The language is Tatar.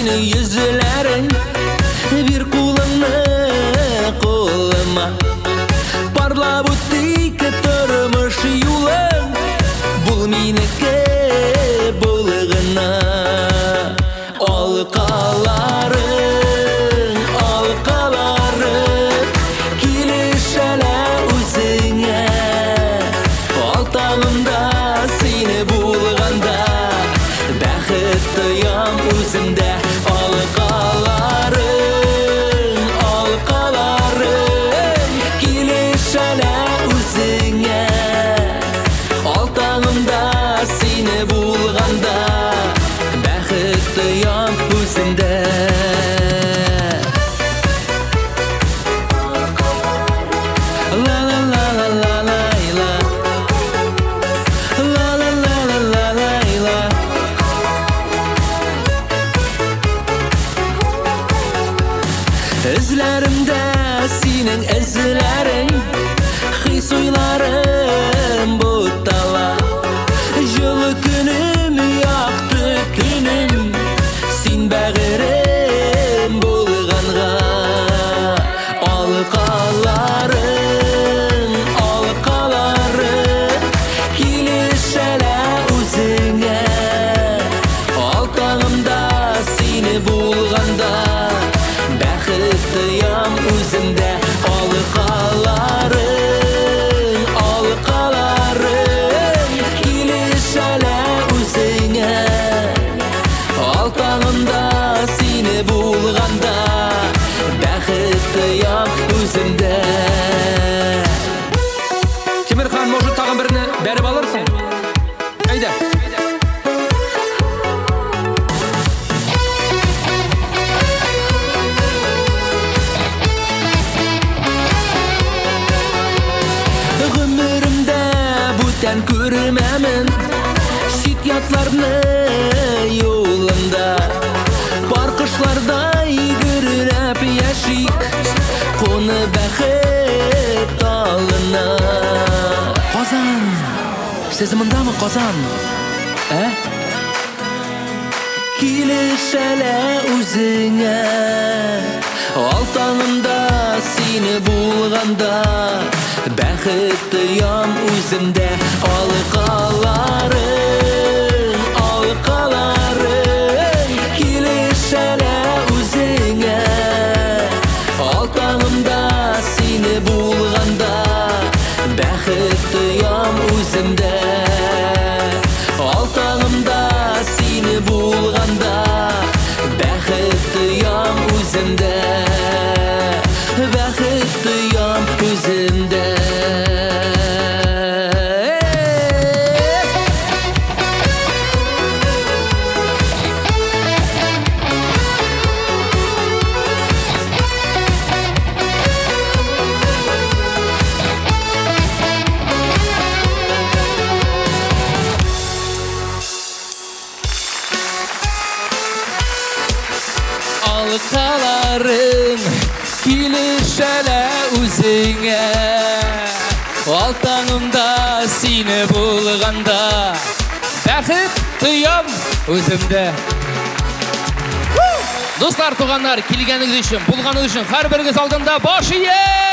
синең йөзләрең. Бир кулыңны кулыма. Парлап үтик тормыш юлын. Бул минеке, бул гына. Алкаларың, алкаларың килешәлә үзеңә. Алтаңымда сине булганда, бәхет тоям үземдә. Алкаларың, алкаларың килешәлә үзеңә. Алтаңымда сине булганда, бәхет тоям үземдә. Ла ла ла ла ла ла ла. Ла ла ла ла ла ла ла. Эзләремдә синең эзләрең, хис уйларым бутала. Җылы көнем, якты төнем, син бәгырем булганга. Алкаларың, алкаларың килешәлә үзеңә. Алтаңымда сине булганда, бәхет тоям үземдә. Алкаларың, алкаларың килешәлә үзеңә. Алтаңымда сине булганда, бәхет тоям үземдә. Тимерхан, может, тагын берне бәреп алырсың? Әйдә. Гомеремдә бүтән күрмәмен чит ятларны юлымда. Пар кошлардай гөрләп яшик, куны бәхет талына. Казан! Сез мондамы, Казан? Ә? Килешәлә үзеңә. Алтаңымда сине булганда, бәхет тоям үземдә. Алкаларың, алкаларың килешәлә үзеңә. Алтаңымда сине булганда, бәхет тоям үземдә. Алтаңымда сине булганда, бәхет тоям үземдә. Бәхет тоям үземдә. Алкаларың килешәлә үзеңә. Алтаңымда сине булганда, бәхет тоям үземдә. Дуслар, туганнар, килгәнегез өчен, булганыгыз өчен һәрберегез алдында баш иям!